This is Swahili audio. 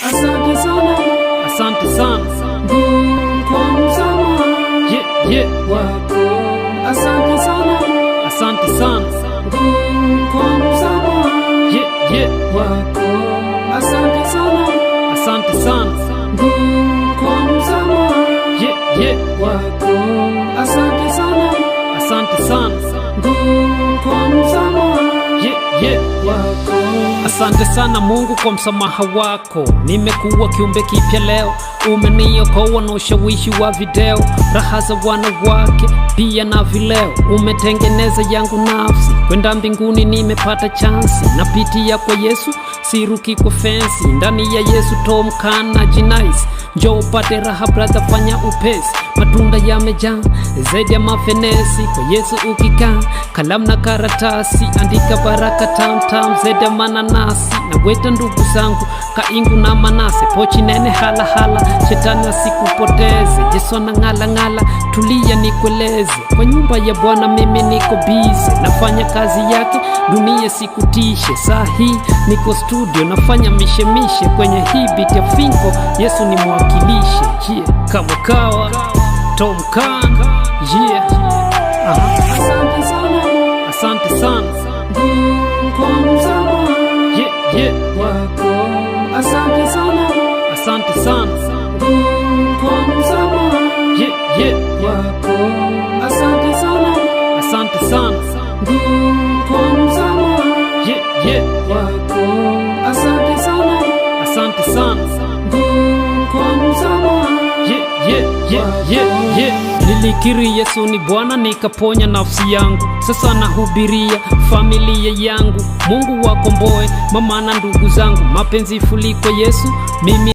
Asante sana, Asante sana. Mungu kwa msamaha wako. Asante sana, Asante sana. Mungu kwa msamaha wako. Asante sana, Asante sana. Mungu kwa msamaha wako. Asante sana, Asante sana. Mungu kwa msamaha wako. Asante sana Mungu kwa msamaha wako, nimekuwa kiumbe kipya leo. Umeniokoa na ushawishi wa video, raha za wanawake pia na vileo. Umetengeneza yangu nafsi, kwenda mbinguni nimepata chansi. Napitia kwa Yesu, siruki kwa fensi. Ndani ya Yesu Tom kana jinais, njoo upate raha brother, fanya upesi. Matunda yamejaa zaidi ya mafenesi. Kwa Yesu ukikaa, kalamu na karatasi, andika baraka tamtam zaidi ya mananasi. Na weta ndugu zangu Kaingu na Manase, pochi nene halahala, shetani asikupoteze. Yesu anang'ala ng'ala, tulia nikueleze. Kwa nyumba ya Bwana mimi niko busy, nafanya kazi yake, dunia sikutishe. Saa hii niko studio, nafanya mishemishe kwenye hii beat ya Finko. Yesu ni mwakilishe, yeah. Kama kawa Tom Khan, yeah. Aha. Asante sana, Asante sana. Mungu kwa msamaha wako. Asante sana, Asante sana. Mungu kwa msamaha wako. Asante sana, Asante sana. Mungu kwa msamaha wako. Asante sana, Asante sana. Mungu kwa msamaha Yeah. Nilikiri Yesu ni Bwana, nikaponya nafsi yangu. Sasa nahubiria familia yangu, Mungu wakomboe mama na ndugu zangu. Mapenzi fuliko Yesu mimi.